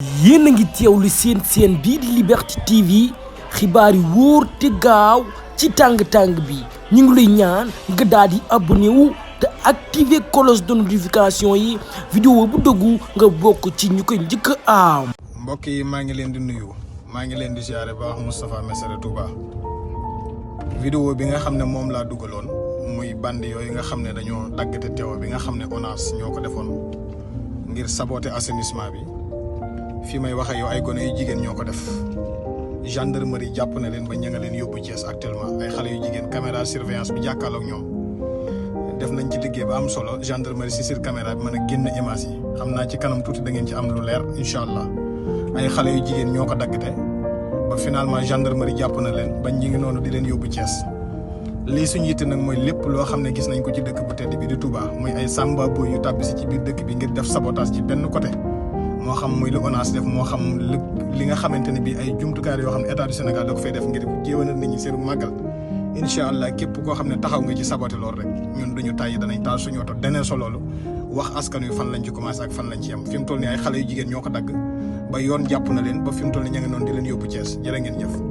yéen a ngi teewlu seen bii di Liberté TV xibaar yi wóor te gaaw ci tàng-tàng bi ñu ngi lay ñaan nga daal di abonné wu te activer cloche de notification yi vidéo bu dëggu nga bokk ci ñu koy njëkk a am. mbokk yi maa ngi leen di nuyu maa ngi leen di ziare baax Moustapha Messere Touba. vidéo bi nga xam ne moom laa dugaloon muy band yooyu nga xam ne dañoo daggate teew bi nga xam ne ONAS ñoo ko defoon ngir saboter assainissement bi. fii may waxee yow ay gone yu jigéen ñoo ko def gendarmerie jàpp na leen ba ña nga leen yóbbu Thiès actuellement ay xale yu jigéen caméra surveillance bi jàkkaarloog ñoom def nañ ci liggéey ba am solo gendarmerie si sur caméra bi mën a génn image yi xam naa ci kanam tuuti da ngeen ci am lu leer incha allah ay xale yu jigéen ñoo ko daggate ba finalement gendarmerie jàpp na leen ba ñi ngi noonu di leen yóbbu Thiès lii suñu yitte nag mooy lépp loo xam ne gis nañ ko ci dëkk bu tedd bi di Touba muy ay samba boy yu tàbbisi ci biir dëkk bi ngir def sabotage ci benn côté moo xam muy lu ONAS def moo xam li nga xamante ne bii ay jumtukaay yoo xam ne état du Sénégal da ko fay def ngir jéewanal nit ñi seen màggal incha allah képp koo xam ne taxaw nga ci saboté loolu rek ñun duñu tàyyi danañ taal suñu oto denee so loolu wax askan wi fan lañ ci commencé ak fan lañ ci yem fi mu toll nii ay xale yu jigéen ñoo ko dagg ba yoon jàpp na leen ba fi mu toll nii ña ngi noonu di leen yóbbu Thiès jërë ngeen jëf.